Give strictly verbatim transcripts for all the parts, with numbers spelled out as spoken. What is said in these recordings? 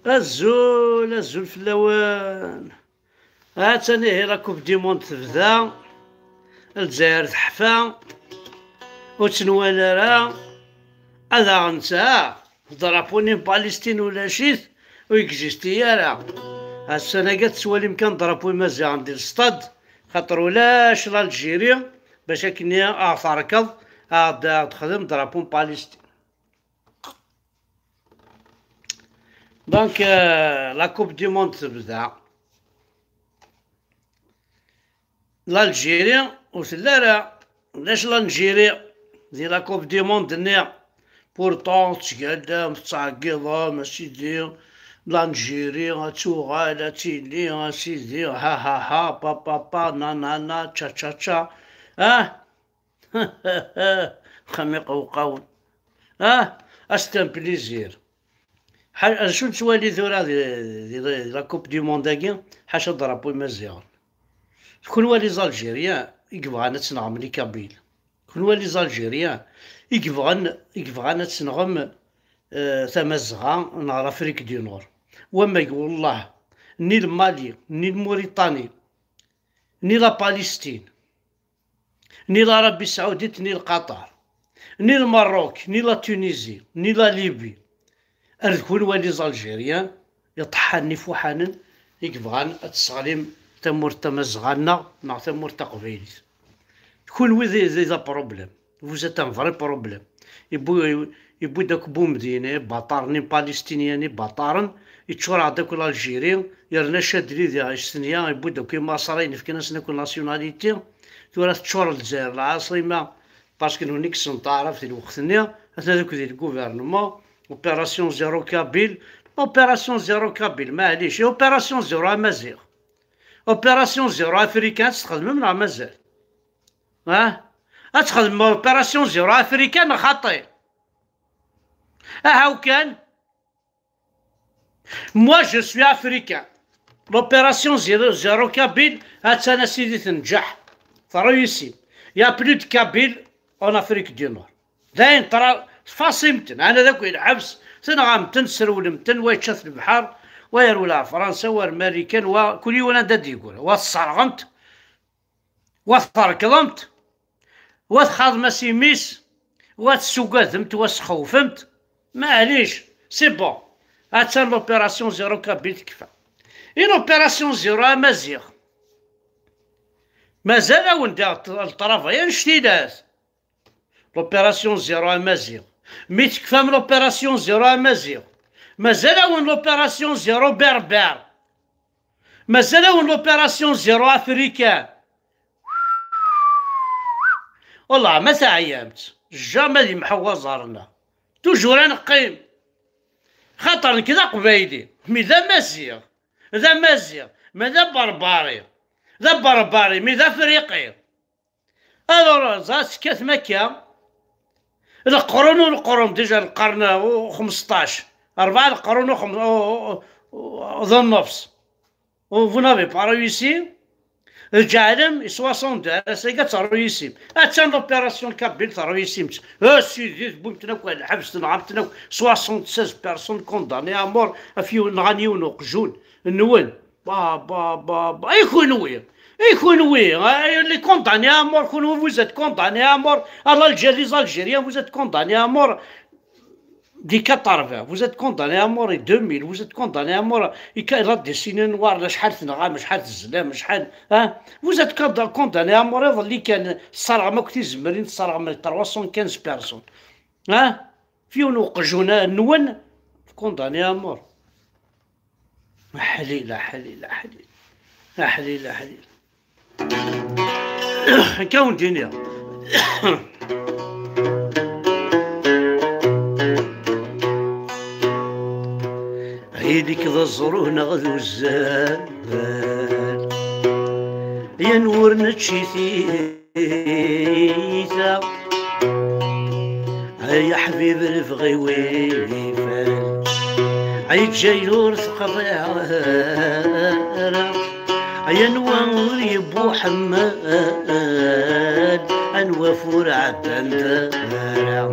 Azul, azul fell-awen. Ha-tt-an ihi la Coupe du Monde tebda. Lezzayer teḥfa. Ur tt-nwala ara. Ad aɣ-nseɛ. Drapeau-nni n Palestine ulac-it. Ur yexisti ara. Ass-agi ad tettwalim kan drapeau imaziɣen di lestad. Xaṭer ulac l'Algérie. Bac akken ad aɣ-terkeḍ. Ad aɣ-d-texdem drapeau n Palestine. Donc, euh, la Coupe du Monde tebda. L'Algérie ur telli ara. Ulac l'Algérie di la Coupe du Monde-nni. Pourtant, tettgallam, tettɛeggiḍem, a sidi, l'Algérie ad tuɣal, ad tili, a sidi, ha, ha, ha, pa, pa, pa, na, na, na, tcha, tcha, tcha. Ah! Xam iqewqawen. Ah, c'est un plaisir. Ḥa-, acu nettwali tura di, di, di la Coupe du Monde-agi, ḥaca drapeau imaziɣen. Kunwi les Algériens i yebɣan ad tenɣem les Kabyles. Kunwi les Algériens i yebɣan, i yebɣan ad tenɣem, eh, Tamazɣa neɣ l'Afrique du Nord. Wamag, wallah, ni le Mali, ni le Mauritanie, ni la Palestine, ni l'Arabie Saoudite, ni le Qatar, ni le Maroc, ni la Tunisie, ni la Libye. Ar d kunwi les Algériens, iṭeḥḥanen ifuḥanen, i yebɣan ad tesseɣlim tamurt tamazɣa-nneɣ neɣ tamurt taqbaylit. Kunwi d, d, d problème. Vous êtes un vrai problème. Yewwi-, yewwi-d akk Bumedyen, ibaṭaren, Ipalestiniyen, ibaṭaren, yeččur-aɣ-d akk l'Algérie, yerna Cadli di Ɛistenya, yewwi-d akk Imaṣriyen, fkan-asen akk nationalité. Tura teččur Lezzayer lɛaṣima, parce que nutni kksen taɛrabt di lweqt-nni, atan akk di le gouvernement, opération zéro kabyle, opération zéro kabyle, maɛlic, et opération zéro amaziɣ. Opération zéro africain, ad tt-txedmem neɣ mazal? Ah? Ad txedmem opération zéro africain neɣ xaṭi? Aha, kan. Moi, je suis africain. L'opération zéro, zéro kabyle, attan a sidi tenǧeḥ. Tṛuyusim. Il y a plus de Kabyles en Afrique du Nord. Dayen, tra-, tfasim-ten. Ana d akk lḥebs, tenɣam-ten, tesrewlem-ten, wa yečča-t lebḥer, wa yerwel ar Fransa, wa ar Marikan, wa kul yiwen anda d-yeggul. Wa tesserɣem-t, wa tferkḍem-t, wa txaḍem-as imi-s, wa tessugadem-t, wa tesxewfem-t. Maɛlic, c'est bon. Attan l'opération zéro kabyle tekfa. Et l'opération zéro amaziɣ. Mazal-awen diɣ ṭ-, ṭṭrabay annect-ilat. L'opération zéro amaziɣ. Mi tekfam l'opération zéro amaziɣ, mazal-awen l'opération zéro berbère. Mazal-awen l'opération zéro africain. Wallah, ma teɛyamt, jamais ad yemḥu waẓar-nneɣ. Toujours ad neqqim. Xaṭer nekk d aqbayli, mi d amaziɣ, d amaziɣ, ma d aberbari, d aberbari, mi d afriqi. Alors, ẓer tekkatem akka. Leqrun u leqrun, déjà lqern u xmesṭac. Rebɛa leqrun u xm-, u, u, u, d nnefs. Vous n'avez pas réussi. Ǧeɛlem i soixante-deux, ar ass-agi ad terruyusim. Attan l'opération kabyle terruyusim-tt. A sidi, tewwim-ten akk ar lḥebs, tenɣam-ten akk, soixante-seize personnes condamnées à mort, af yiwen, nɣan yiwen uqjun nwen. Ba, ba, ba, ba, i kunwi, i kunwi, eh, les condamnés à mort, kunwi, vous êtes condamnés à mort, à l'Algérie, les Algériens, vous êtes condamnés à mort. Di quatre-vingts, vous êtes condamnés à mort, et deux mille, vous êtes condamnés à mort, et que la décennie noire, acḥal tenɣam, acḥal tezlam, acḥal, hein? Vous êtes conda-, condamnés à mort, iḍelli kan, tesserɣem akk tizemrin, tesserɣem trois cent quinze personnes. Hein? Fi yiwen uqjun-nwen, condamnés à mort. Aḥlil, aḥlil, aḥlil. Aḥlil, aḥlil. Akka wen-d-iniɣ. Ili-k d aẓru neɣ d uzzal, yan ur nečči tiyita. Ay aḥbib, lebɣi-w ifal, ay ǧǧayel ur teqḍiɛ ara. Ay anwa ur yebbuḥemmal, anwa ur ɛeddan ara.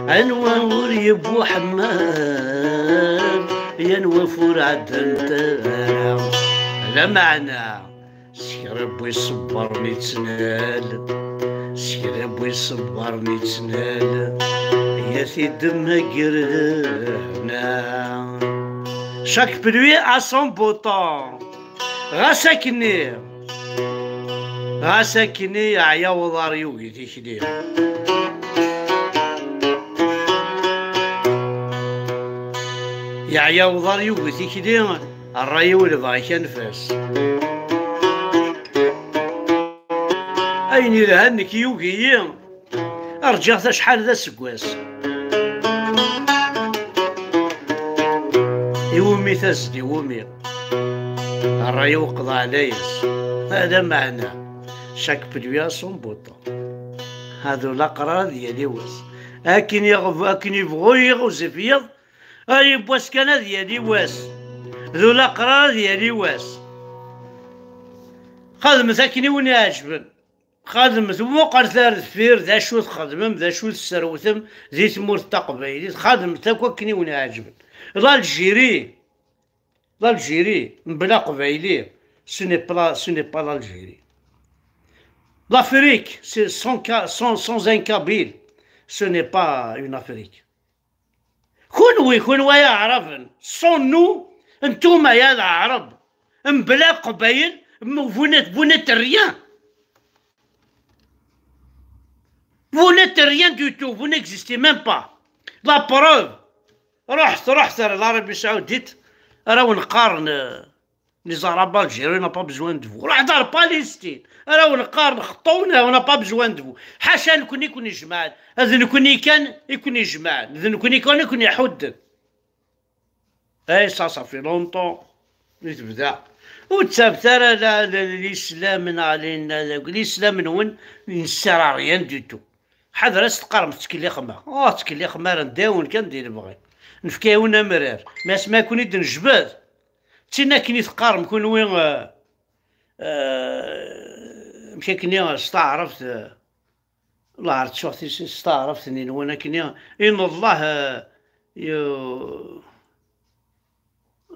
Anwa ur yebbuḥemmal, Yan wafur ɛeddant ara. Lameɛna s kra n win iṣebbren ittnal, s kra n win iṣebbren ittnal, ya t-id-mmagren. Chaque pluie a son beau temps. Ɣas akkenni, ɣas akkenni yeɛya uḍar yugi tikli. Yeɛya uḍar yugi tikli, ṛṛay-iw lebɣi-k anef-as. Ayen yelhan nekk yugi-yi, rǧiɣ-t acḥal d aseggas. Iwumi tazdi, iwumi? Ṛṛay-iw qḍeɛ layas. Lameɛna, chaque pluie a son beau temps. Hadu laqrar ad yali wass. Akken iɣ-, akken ibɣu yiɣ uzifiyeḍ, ay yiwwas kan ad yali wass. Du laqrar ad yali wass. Xedmet akken i wen-iɛeǧben. Xedmet, muqlet ar deffir, d acu txedmem, d acu tesserwtem di tmurt taqbaylit. Xedmet akk akken i wen-iɛeǧben. L'Algérie, l'Algérie, mebla Aqbayli, ce n'est pas, ce n'est pas l'Algérie. L'Afrique, c'est sans, ka-, sans, sans un Kabyle, ce n'est pas une Afrique. Kunwi, kunwi ay Aɛraben, sans nous, ntum ay Aɛrab, mebla Aqbayel, vous n'êtes, vous n'êtes rien. Vous n'êtes rien du tout, vous n'existez même pas. La preuve, ruḥet, ruḥet ar l'Arabie Saoudite, ara wen-qqaren, euh, les Arabes algériens n'ont pas besoin de vous. Ruḥet ar Palestine, ara wen-qqaren xeṭṭun, on n'a pas besoin de vous. Ḥaca nekni i ken-ijemɛen, d nekni kan i ken-ijemɛen, d nekni kan i ken-iḥudden. Eh, ça, ça fait longtemps i tebda. Ur ttafet ara la, la, l'islam neɣ la, la, la, l'islam-nwen ne sert à rien du tout. Ḥader ad s-teqqarem tettkellixem-aɣ. Ur tettkellixem ara, nedda-yawen kan di lebɣi. Nefka-yawen amrar. Mi asmi ad ken-id-nejbed, d tin akken i teqqarem kunwi, eh, eh, amek akken s taɛrabt, eh, la ɛerḍ ttuɣ tisin s taɛrabt-nni-nwen akkenni, in Allah, eh, yu-,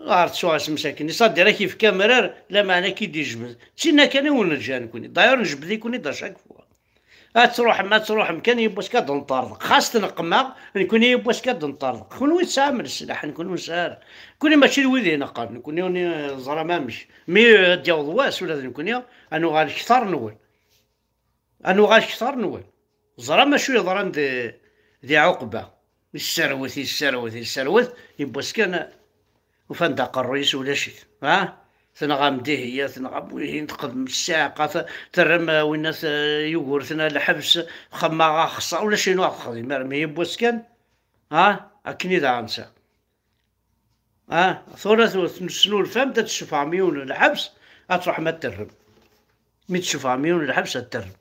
la ɛerḍ ttuɣ isem-is akkenni, c'est-à-dire ad k-yefk amrar, lameɛna ad k-id-ijbed. D tinna kan i wen-neǧǧa nekkni. D'ailleurs, nejbed-iken-id à chaque fois. Ad truḥem, ad truḥem kan, yiwwas kan ad d-neṭṭerḍeq. Xas tneqqem-aɣ, nekkni yiwwas kan ad d-neṭṭerḍeq. Kenwi tesɛam leslaḥ, nekkni ur nesɛi ara. Nekkni mačči d wid ineqqen, nekkni ur neẓram amek. Mi, eh, ad d-yaweḍ wass, ula d nekkni, ad nuɣal kter-nwen. Ad nuɣal kter-nwen. Ẓram acu yeḍran di, di Ɛuqba. Yesserwet, yesserwet, yesserwet, yiwwas kan ufan-d aqerruy-is ulac-it. Ha? Tenɣam Dihya, tenɣam wihin, txedmem ssiɛqa, t-, terram, eh, winna t-, Yugurten ɣer lḥebs, xemma axeṣṣar, ulac ayen ur ɣ-texdim ara, mi yiwwas kan, ha? Akken i d ansa. Ah, tura tu-, tesnulfam-d ad tessufɣem yiwen n lḥebs, ad truḥem ad t-terrem. Mi tessufɣem yiwen n lḥebs, ad t-terrem.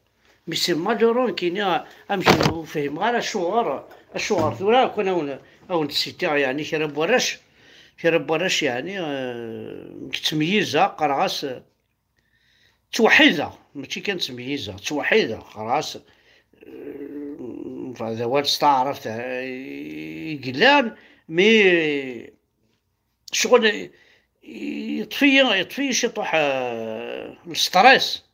Mais c'est malheureux, nekkini, amek ur fhimeɣ ara acuɣer, acuɣer tura, akk ad awen-, ad awen-d-sitiɣ, yeɛni, kra n warrac, kra n warrac, yeɛni, eh, nekk ttmeyyizeɣ, qqareɣ-as, eh, ttweḥḥideɣ, mačči kan ttmeyyizeɣ, ttweḥḥideɣ, qqareɣ-as, eh, enfin, d awal s taɛrabt, eh, i yellan, mais ccɣel yeṭṭef-iyi, yeṭṭef-iyi ciṭuḥ, eh, lestress.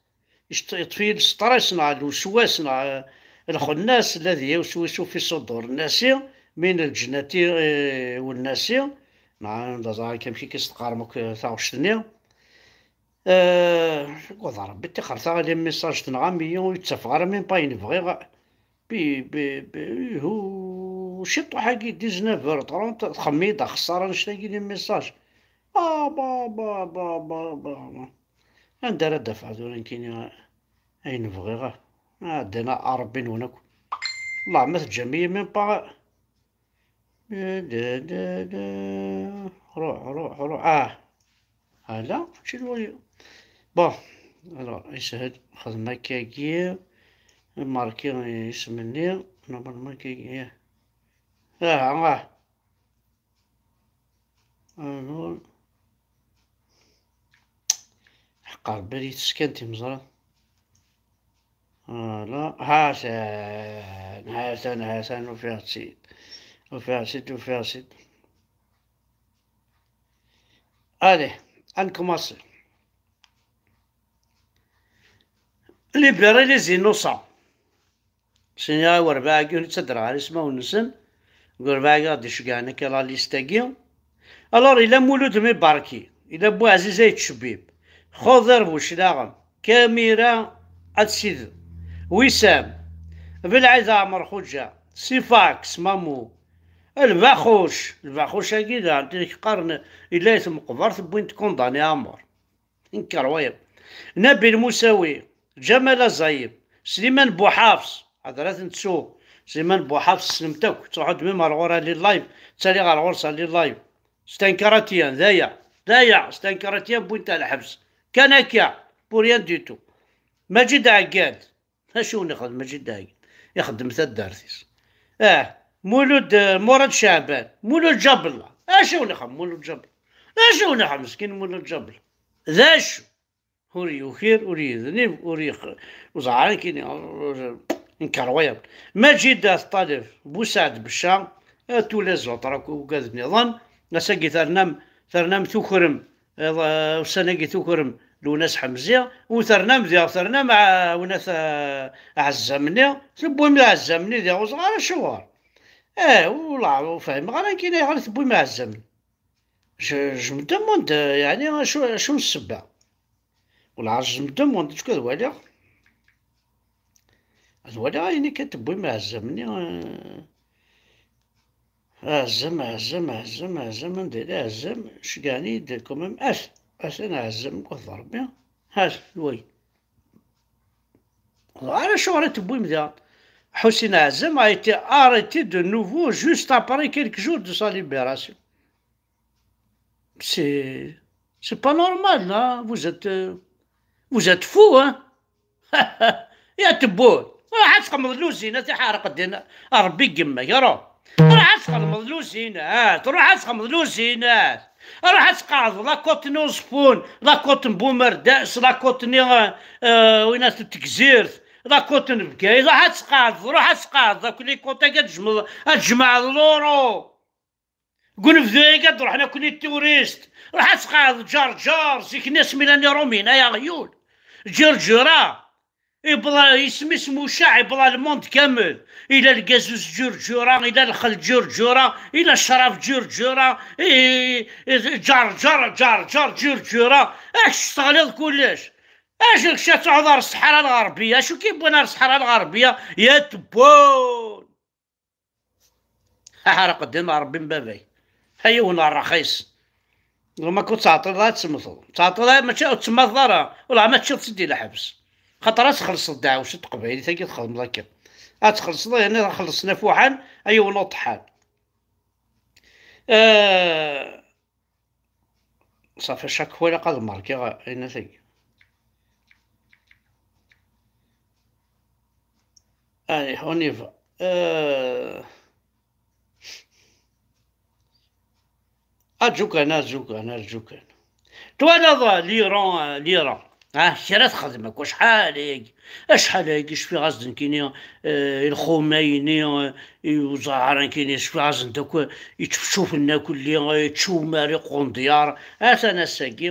Yeṭṭ-, yeṭṭef-iyi lestress neɣ lweswas neɣ, eh, lxennas, الذي يوسوس في صدور الناس من الجنة والناس. Neɣ d aẓar amek i s-teqqarem akk taɣect-nni. Eh, guḍ Rebbi, ṭixer taɣali message tenɣam-iyi, ur yettafeɣ ara même pas ayen bɣiɣ. Bi, bi, bi, ihu, ciṭuḥ-agi, dix-neuf heures trente, txemmem-iyi-d axeṣṣar annect-agi n message. Ah, ba, ba, ba, ba, ba, ba. Anda ara d-afeɣ tura nekkini ayen bɣiɣ? Ah, ddin a Rebbi-nwen akk. Allah ma teǧǧam-iyi même pas. Da, da, da, da. Ruḥ, ruḥ, ruḥ. Ah. Hala, mačči d wayeḍ. Bon, alors, yeshel, xdem akkagi. Marki isem-nni. Normalement, akkagi. Ah, ah. Alors. Ḥeqqa Rebbi ad yi-teskan timeẓra. Voilà. Ḥasan, Ḥasan, Ḥasan, ufiɣ-tt-id. Ufiɣ-tt-id, ufiɣ-tt-id. Allez, ad nkumaṣi. Libérer les innocents. Sini awerbaɛ-agi ur nettadreɣ ara ismawen-nsen. Deg werbaɛ-agi ɣ-d-iceggɛen akka la liste-agi. Alors, ila Mulud Mibarki, ila Buɛziz Ayt Cbib, Xuḍir Buclaɣem, Kamira At Sid, Wisam, Belɛid Ɛmer Xuǧa, Sifaks Mamu, Lbaxuc, Lbaxuc-agi daɣen, tin qqaren ila tmeqbert, wwin-t kundani Ɛmer. Nker wayeḍ. Nabil Musawi, Ǧamal Azayeb, Sliman Buḥafs, ḥader ad ten-ttu. Sliman Buḥafs tessnem-t akk, ttruḥu-d mim ɣer ɣur-i live, ttali ɣer ɣur-s live. Stenkaratiyan, d aya, d aya, Stenkaratiyan wwin-t ɣer lḥebs. Kan akka, pour rien du tout. Maǧid Ɛeggad, acu wen-ixdem Maǧid Ɛeggad? Ixeddem taddart-is. Ah, Mulud, eh, Murad Caɛban, Mulud Ǧabella, acu wen-ixdem Mulud Ǧabella? Acu wen-ixdem meskin Mulud Ǧabella? D acu? Ur yukir, ur yednib, ur yex-, ur ẓeɛren kini, nker wayeḍ. Maǧid At Ṭaleb, Busaɛd Becca, eh, tous les autres akk ugad nniḍen. Ass-agi ternam, ternam tukrem, eh, ussan-agi tukrem Lwennas Ḥemzi, u ternam diɣ, ternam, ah, winat, ah, aɛezzam-nni, tewwim aɛezzam-nni diɣ, ur ẓeɛreɣ acuɣer. Eh, ula ur fhimeɣ ara kini ayɣer i tewwim aɛezzam-nni. Je, je me demande, euh, yeɛni acu, acu n ssebba? Wala je me demande, acu ad waliɣ? Ad waliɣ ayen akka tewwim aɛezzam-nni, euh, aɛezzam, aɛezzam, aɛezzam, aɛezzam, anda yella aɛezzam? Ceggɛen-iyi-d quand même, at, atan aɛezzam, deg wat Rebbi, hat, lway. Ɣer acuɣer i tewwim da? Ḥusin Aɛezzam a été arrêté de nouveau juste après quelques jours de sa libération. C'est, c'est pas normal, là. Vous êtes, euh, vous êtes fous, hein? Ya tewwur, ruḥ ad txedmeḍ luzin, a tiḥerq ddin, a Rebbi yemma-k, ruḥ. Ruḥ ad txedmeḍ luzinat, ruḥ ad txedmeḍ luzinat. Ruḥ ad tqeɛdeḍ la côte n Uẓeffun, la côte n Bumerdas, la côte n, euh, euh, winat n Tegzirt, la côte n Bgayet, ruḥ ad tqeɛdeḍ, ruḥ ad tqeɛdeḍ akk les côtes-agi ad tjemɛeḍ, ad tjemɛeḍ l'euro. Deg unebdu-agi ad d-ruḥen akk les touristes. Ruḥ ad tqeɛdeḍ Ǧerǧer, zik-nni asmi llan Iṛumyen, ay aɣyul. Ǧerǧura, ibla, isem-is Mucaɛ, ibla le monde kamel. Ila lgazuz Ǧerǧura, ila lxel Ǧerǧura, ila ccrab Ǧerǧura, i, i, Ǧerǧer, Ǧerǧer, Ǧerǧura. Ak teɣliḍ kullec. Acu kečč ad tɛuḍ ar Ṣṣeḥra Lɣerbiya? Acu k-yewwin ar Ṣṣeḥra Lɣerbiya? Ya tewwun. Aḥraq ddin Ṛebbi n baba-k. A yiwen rxis. Ma kent ttɛeṭṭileḍ ad temmteḍ. Ttɛeṭṭileḍ mačči ur ttemmateḍ ara. Wala ma teččiḍ-tt-id i lḥebs. Xaṭer ad txellṣeḍ ddeɛwessu n teqbaylit-agi txedmeḍ akka. Ad txellṣeḍ yerna ad xellṣen afuḥan, a yiwen uṭḥan. Euh, Safi, chaque fois ilaq ad markiɣ ayen atagi. Allez, on y va. Euh, Arǧu kan, arǧu kan, arǧu kan. Twalaḍ, euh, l'Iran, euh, l'Iran. Ah, kra texdem akk, acḥal ayagi, acḥal ayagi cfiɣ-as-d nekkini, eh, i Lxumayni, eh, i uẓaɛar nekkini, cfiɣ-asen-d akk, eh, ičefčufen akk-, eh, čumar iqundyar. Atan ass-agi,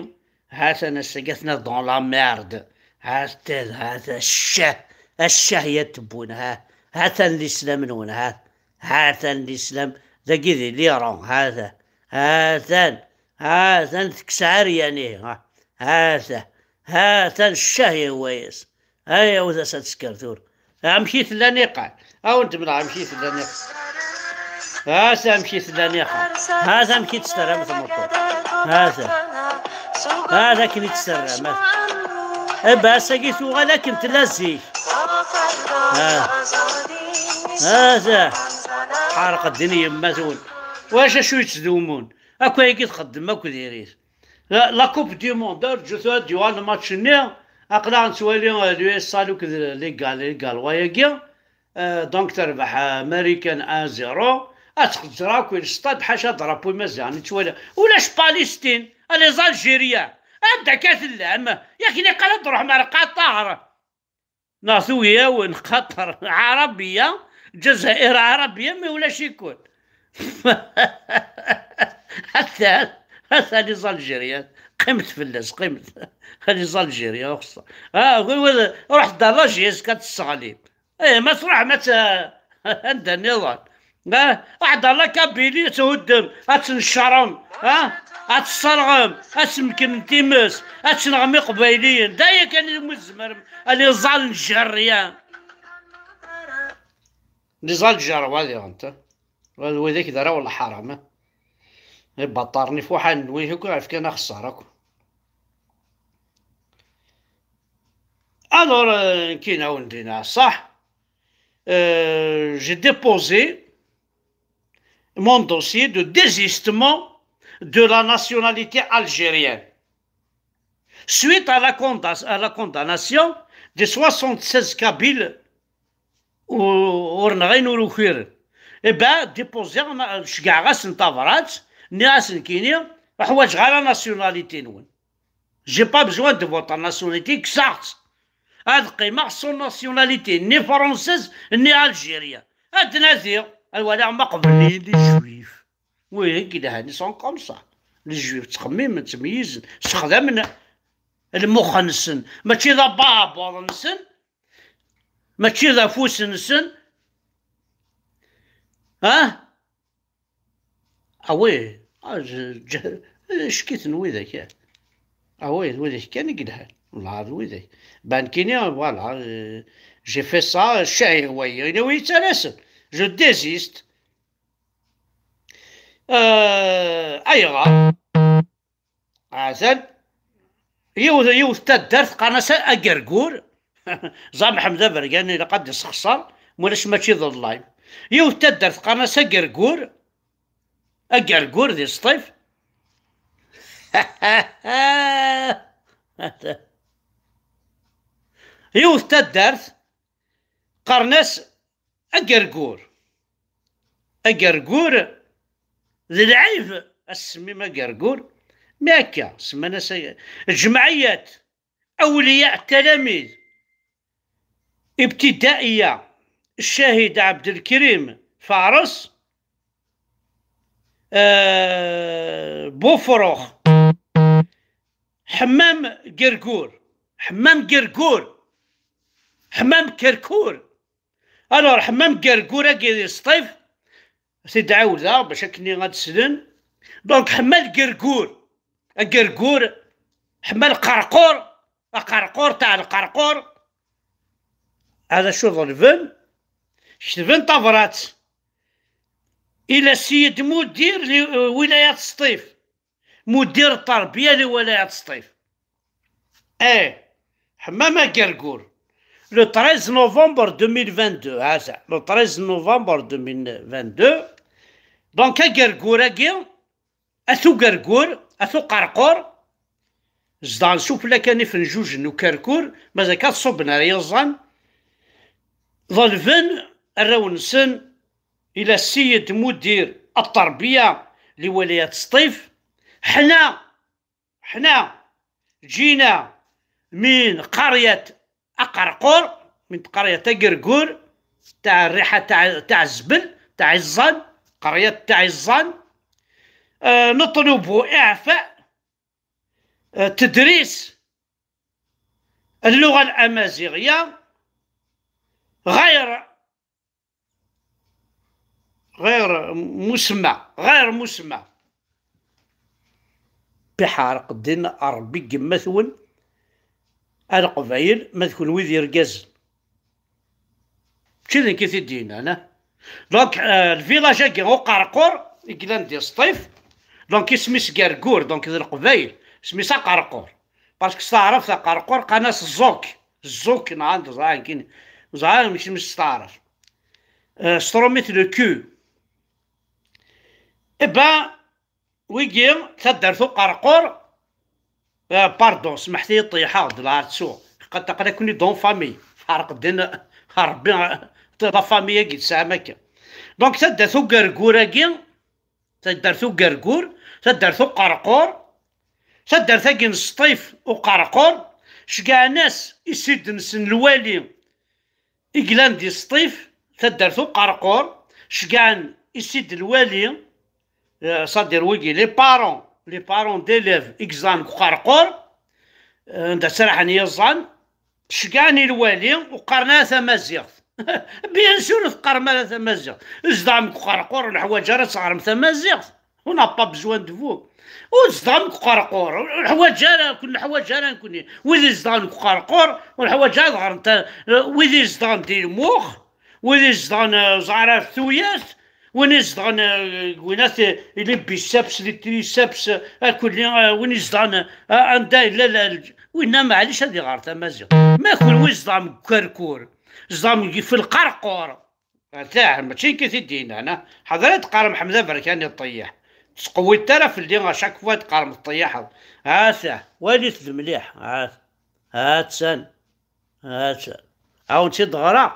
atan ass-agi, atna dans la merde. Atan, atan, ccah, a ccah ya tewwun, ha, atan lislam-nwen, ha, atan lislam, dagi di l'Iran, atan, atan, atan tekkes ɛeryan-ihi, ha, atan, atan ccah ihwa-yas. Ay, awet-as ad tesker tura. Amek i tella niqal? A wen-d-mleɣ amek i tella niqal. Hata amek i tella niqal. Hata amek i tt-terram tmeṭṭut. Hata. Hata akken i tt-terram. Hata. Eba, ass-agi tuɣal akken tella zik. Ha. Hata. Ḥerq ddin yemma-twen. Wac acu yettdumun? Akk ayagi txeddem akk diri-t. La, la Coupe du Monde, arǧu tura ad d-yuɣal lmatch-nni. Aql-aɣ nettwali, euh, l'U S A akked les Gal-, les Gallois-agi. Euh, donc terbeḥ, euh, Marikan un zéro. Ad txezzreɣ akk i lestad, ḥaca drapeau imaziɣen i ttwaliɣ. Ulac Palestine, les Algériens. Anda akka tellam? Yak niqal ad d-truḥem ar Qatar. Neɣ tugi-awen, xaṭer Ɛarabiya, Ǧazair Ɛarabiya, mi ulac-iken. Atan, Ata les Algériens, qqimet fell-as, qqimet. Les Algériens, xeṣṣa. Ah, ruḥet-d ar la J S K ad tesseɣlim. Eh, ma tṛuḥem ad t-, anda nniḍen. Ah, ruḥet-d ar la Kabylie, ad thuddem, ad tnecṛem, ah, ad tesserɣem, ad tmeknem times, ad tenɣem iqbayliyen. D aya kan iwumi tzemrem, a les Algériens. Les Algériens, wa diɣen, ta. Wa d widak d arraw n lḥaṛam, eh. Ibaṭaren ifuḥan n win akk, ɣef kan axeṣṣar akk. Alors, euh, nekkini awen-d-iniɣ ṣṣeḥ, euh, j'ai déposé mon dossier de désistement de la nationalité algérienne suite à la conda-, à la condamnation des soixante-seize Kabyles u-, ur nɣin ur ukiren. Eh ben, déposé, ceggɛeɣ-asen tabrat, nniɣ-asen kini, ḥwaǧeɣ ara nationalité-nwen. J'ai pas besoin de votre nationalité, kkseɣ-tt. Ad qqimeɣ sans nationalité, ni française, ni algérienne. Ad nadiɣ, ad waliɣ ma qeblen-iyi les juifs. Wihin i yelhan, ils sont comme ça. Les juifs ttxemmimen, ttmeyyizen, ssexdamen lmux-nsen. Mačči d abaɛbuḍ-nsen, mačči d afus-nsen. Ah? Ah oui, ah, je, je, ccek-iten widak, ah. Ah oui, d widak kan i yelhan. Wallah, d widak. Ben, kini, voilà, euh, j'ai fait ça, ccah ihwa-yi, ayen ur yi-ttalasen. Je désiste. Euh, ayɣer? Atan yiwet, yiwet taddart qqaren-as Agergur. Ẓa Mḥemmed Abergan ilaq ad d-isexṣer, mulac mačči d live. Yiwet taddart qqaren-as Agergur. Agergur di Sṭif. Yiwet taddart qqaren-as Agergur. Agergur d lɛib, a s-semmim Agergur. Mi akka, semman-as ag-, Ǧemɛiyat Awliya Talamid, Ibtidaiya, Ccahid Ɛebdelkrim Fares, eh, Bufrux, Ḥemmam Gergur, Ḥemmam Gergur, Ḥemmam Kerkur. Alors, Ḥemmam Gergur-agi di Sṭif, ad t-id-ɛawdeɣ bac akken ad t-slen. Donc, Ḥemmal Gergur, Agergur, Ḥemmal Qerqur, Aqerqur, taɛ Lqerqur, ad acu ḍelben? Ketben tabrat ila Ssiyed Mudir li, eh, wilayat Sṭif. Mudir ṭṭerbiya li wilayat Sṭif. Eh, Ḥemmam Agergur. Le treize novembre deux mille vingt-deux, hasa, le treize novembre deux mille vingt-deux. Donc, Agergur-agi, At Ugergur, At Uqerqur, zedɣen sufella kan ifenjujen n Ukerkur, mazal kan ṣubben ar yiẓẓan, ḍelben arraw-nsen ila Ssiyed Mudir Ṭṭerbiya li wilayat Sṭif, ḥna, ḥna ǧina min qaryat Aqerqur, min qaryat Agergur, taɛ Rriḥa, taɛ, taɛ Zbel, taɛ Iẓẓan, qaryat taɛ Iẓẓan, eh, نطلب إعفاء، eh, تدريس اللغة الأمازيغية غير، غير مسمى، غير مسمى. Iḥerq ddin Ṛebbi n yemma-twen, a Leqbayel, ma d kunwi d irgazen. Mačči d nekk i t-id-yennan, ah. Donc, euh, lvilaj-agi Uqerqur, i yellan di Sṭif, donc isem-is Gergur, donc d Leqbayel, isem-is Aqerqur. Parce que s taɛrabt Aqerqur qqaren-as Ẓẓuk, Ẓẓuk, neɣ anda ẓran kini, ẓran amek isem-is s taɛrabt. Euh, s trumit le cul. Eh ben, wigi, taddart Uqerqur, euh, pardon, smeḥt-iyi ṭeyyḥeɣ-d lɛar tsuɣ. Aql-aken-id en famille. Ḥerq ddin, Ṛebbi, la famille-agi tesɛam akka. Donc, taddart Ugergur-agi, taddart Ugergur, taddart Uqerqur, taddart-agi n Sṭif Uqerqur, ceggɛen-as isid-nsen lwali i yellan di Sṭif, taddart Uqerqur, ceggɛen isid lwali, eh, c'est-à-dire wigi, les parents les parents d'élèves i yeẓḍan deg uqerqur, anda ttraḥen yiẓan, ceggɛen i lwali, ur qqaren ara tamaziɣt. Bien sûr ur teqqarem ara tamaziɣt. Tzedɣem deg uqerqur, ur neḥwaǧ ara ad teɣrem tamaziɣt. On n'a pas besoin de vous. Ur tzedɣem deg uqerqur, ur neḥwaǧ ara, ur neḥwaǧ ara nekkni. Wid izedɣen deg uqerqur, ur neḥwaǧ ara ad ɣren ta-, wid izedɣen di lmux, wid izedɣen, eh, ẓar ɣef tuyat, win izedɣen, eh, winat, eh, les biceps, les triceps, eh, akuli, eh, win izedɣen, eh, anda yella la-, winna maɛlic ad iɣer tamaziɣt. Ma kunwi tzedɣem deg ukerkur, tzedɣem deg, fi lqerqur, atah, mačči nekk i t-id-yennan, ah. Ḥader ad teqqarem Ḥmed Aberkan iṭeyyeḥ. Tettqewwiḍ ara fell-i, à chaque fois ad teqqarem teṭṭeyyaḥeḍ. Atah, walit d mliḥ. At-, attan. Attan. Ad wen-tt-id-ɣreɣ.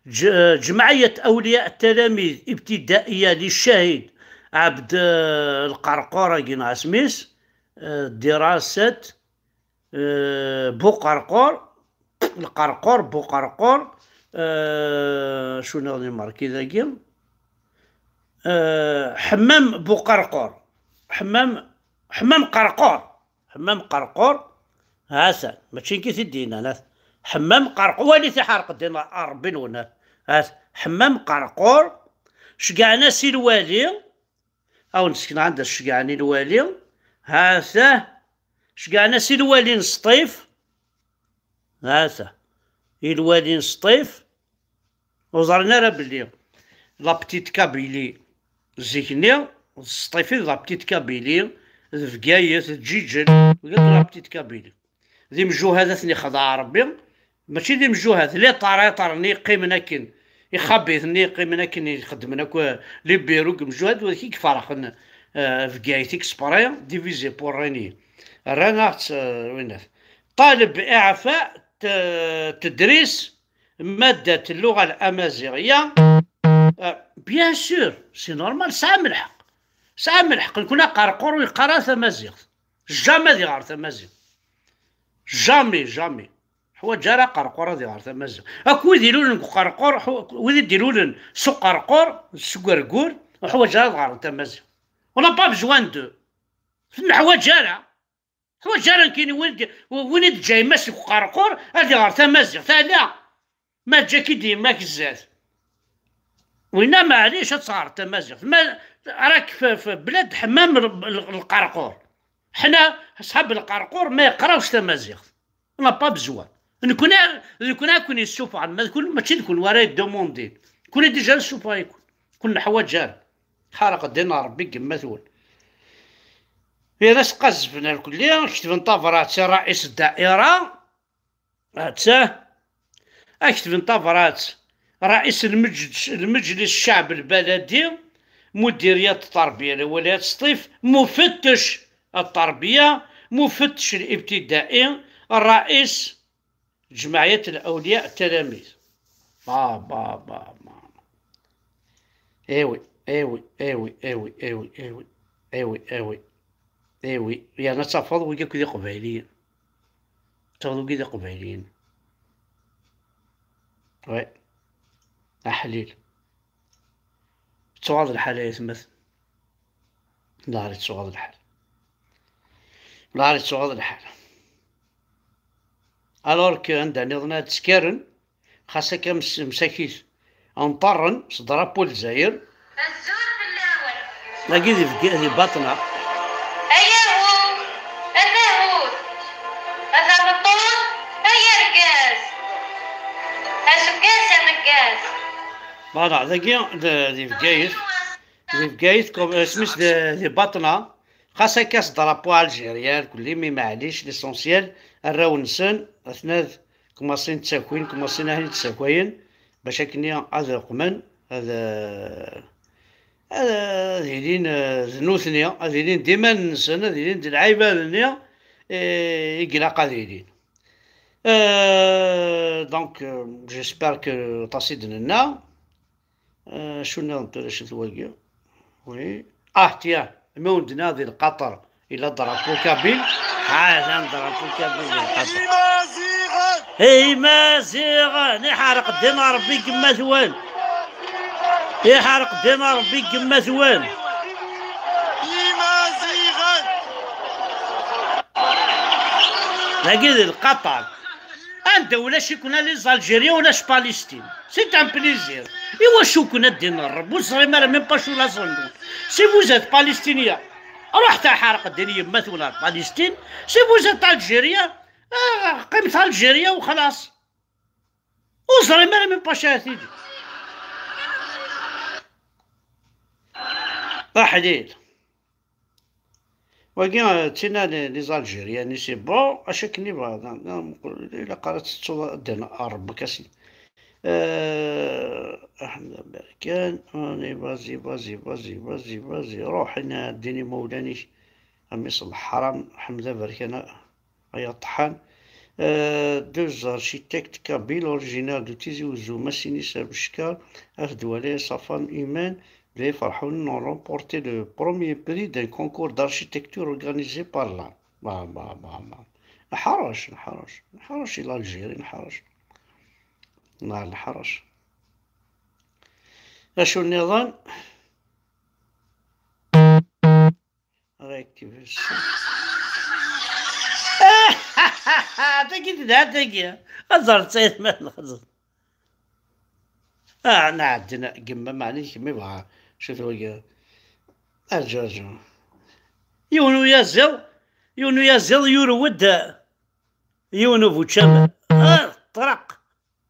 Ǧ-, جمعية أولياء التلاميذ ابتدائية للشهيد عبد، آه، القرقورة، كي نعسميس، آه، دراسة، آه، بوقرقور، القرقور، بوقرقور، آه، شو نغني ماركي ذاكي؟ آه، حمام بوقرقور، حمام، حمام قرقور، حمام قرقور. هاسا، ماشي كي تدينا، ناس. حمام قرقور، والي تحرق الدين، ربي نونا. هاس، حمام قرقور، شقعنا سي الوالي، أو نسكن عند الشقعاني الوالي. هاسا، شقعنا سي الوالي نسطيف. هاسا، الوالي نسطيف. وزرنا راه بلي la petite Kabylie زيكني، سطيفي la petite Kabylie، ذ بقايث، ذ جيجل، وقلت la petite Kabylie. ذي مجوهدة ثني خضع ربي، ماشي ذي مجوهد، لي طاريطر ني قيمن أكن، يخبيث ني قيمن أكن يخدمن أكو لي بيرو مجوهد، وذيك يفرحن، آه، بقايث إكسبري، ديفيزي بور ريني. رانا، آه، وينات. طالب إعفاء ت-، تدريس مادة اللغة الأمازيغية. آه، bien sûr، c'est normal، سعام الحق. سعام الحق، نكون قرقور ويقرا تمازيغ. جامي دي غير تمازيغ. جامي، جامي. حواج راه قرقور دي غير تمازيغ. أكو ويدي لولن قرقور، حو-، ويدي لولن سو قرقور، سو قرقور، وحواج راه غير تمازيغ. On n'a pas besoin d'eux. نحواج راه. حوايج راه كاين وين، وين جاي ماس القرقور، هذه غير تمازيغت، لا. ما جاك يدي يماك الزاد. وينا معليش، هاد صغار تمازيغت. ما راك في، في بلاد حمام ال-، ال-، القرقور. حنا أصحاب القرقور ما يقراوش تمازيغت. On n'a pas besoin. نكون، نكون أكون يسوفغ، ما تكون، ماشي نكون ورا يدوموندين. كون ديجا نسوفغ يكون. كون حوايج جار. حرق الدين ربي كما تقول. يا ناس قزفنا الكلية، كتبن طابرات رئيس الدائرة. هاتاه. أكتبن طابرات رئيس المجلس، المجلس الشعب البلدي، مديرية التربية لولاية سطيف، مفتش التربية، مفتش الابتدائي، الرئيس جمعية الأولياء التلاميذ. با، با، با، با. ايوي، ايوي، ايوي، ايوي، ايوي، ايوي، ايوي، ايوي، ايوي. يعني تفض وياك ذي قبايليين. تفض وياك ذي قبايليين. وي. أحليل. تواضع الحال يا ثمث. نهار يتسوغ هذا الحال. نهار يتسوغ هذا الحال. Alors que عندها نظنا تسكرن، خاصة كم س-، مساكيت. أنطرن، صدرابو الجزائر. الزور في الأول. أكيد يفك-، يبطنا. أيهو، أتاهو، أتامطون، أي أرقاز. أسقاس أمقاس. Voilà، ذاكي ذ-، ذي بقايث. Di Bgayet, comme, euh, سميت di, di Batna, xas akka s drapeau algérien, lkulli, mi maɛlic, l'essentiel, arraw-nsen, atnad, kmasin ttakin, kmasin ahin ttakayen, bac akken ad qmen, ad, ad, ad ilin, euh, d nutni, ad ilin d iman-nsen, ad ilin d lɛibad-nni, eh, i ilaq ad ilin. Euh, donc, euh, j'espère que aṭas i d-nenna. آه، شو نظن ترى شو تواقع؟ وي. آه، تيا، ما ودنا هذه القطر إلى درابو كابيل. هذا درابو كابيل القطر. إيمازيغن! إيمازيغن! يحرق الدين ربي كما ثوان. يحرق الدين ربي كما ثوان. Dagi d lqaṭar. Anda ulac-iken a les Algériens, ulac Palestine. C'est un plaisir. Iwacu-ken a ddin Rreb? Ur teẓrim ara même pas acu la zone. Si vous êtes Palestiniens, ruḥet a ḥarq ddin yemma-twen ar Palestine. Si vous êtes Algériens, ah, qqimet Algérie وخلاص. Ur teẓrim ara même pas acu ara tili. Aḥlil. Wagi, euh, d tina les, les Algériens, c'est bon, acu akken i bɣan, ilaq ara tettuḍ ddin Rreb, kasi. Euh, Aḥmed Aberkan, allez, vas-y, vas-y, vas-y, vas-y, vas-y, ruḥ, ina ddin imawlan-ik, a mmi-s n leḥram, Ḥmed Aberkan, a, ay aṭḥan. Euh, deux architectes kabyles originaires de Tizi Ouzou, Massini Sabechka, Ahd Wali et sa femme Imen, les Farhoun ont remporté le premier prix d'un concours d'architecture organisé par la. Bah, bah, bah, bah. Nḥeṛṛec, nḥeṛṛec, nḥeṛṛec i l'Algérie, nḥeṛṛec. Neɣ nḥeṛṛec. Acu nniḍen? Réactiver le son. Tagi telha tagi. Ad ẓreɣ sayt ma nxeẓẓer. Ah, nɛeddi, gemma, meɛni kemm ibɣa. Cuf wagi. Arǧu, arǧu. Yiwen uyaziḍ, yiwen uyaziḍ yurew-d yiwen ubučam. Ah, ṭṭraq.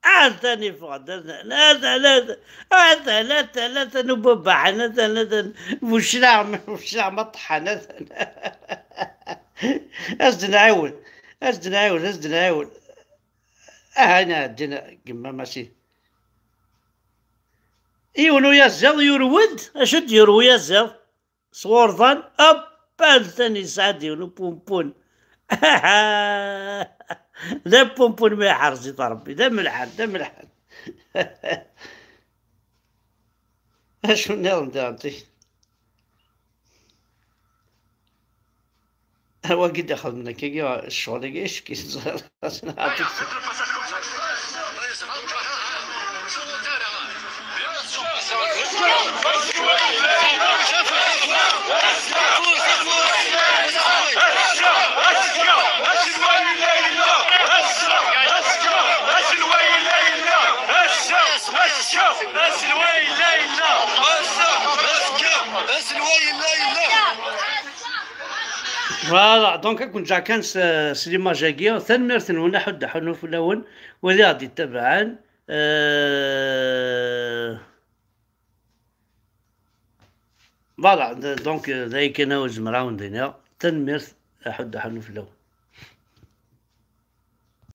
Atan yeffeɣ-d, atan, atan, atan, atan, atan, atan, ubabaḥen, atan, atan, buclaɣ, buclaɣ ma ṭṭḥan, atan. Ad s-d-nɛiwen, ad s-d-nɛiwen, ad s-d-nɛiwen. Aha, nɛeddi, gemma Masi. Yiwen uyaziḍ yurew-d, acu d-yurew uyaziḍ? S wurḍan, hop, atan yesɛa-d yiwen upumpun. D apumpun ma iḥrez-it Ṛebbi, d amelḥan, d amelḥan. Acu nniḍen daɣen? Wagi d-ixedmen akkagi ccɣel-agi, icekk-it ẓriɣ. Voilà, donc ad ken-ǧǧeɣ kan s, s l'image-agi. Tanemmirt-nwen, aḥuddu aḥunnu fell-awen, wid i ɣ-d-ittabaɛen. Euh, voilà, d-, donc, euh, d ayen kan ara zemreɣ ad wen-d-iniɣ. Tanemmirt, aḥuddu aḥunnu fell-awen.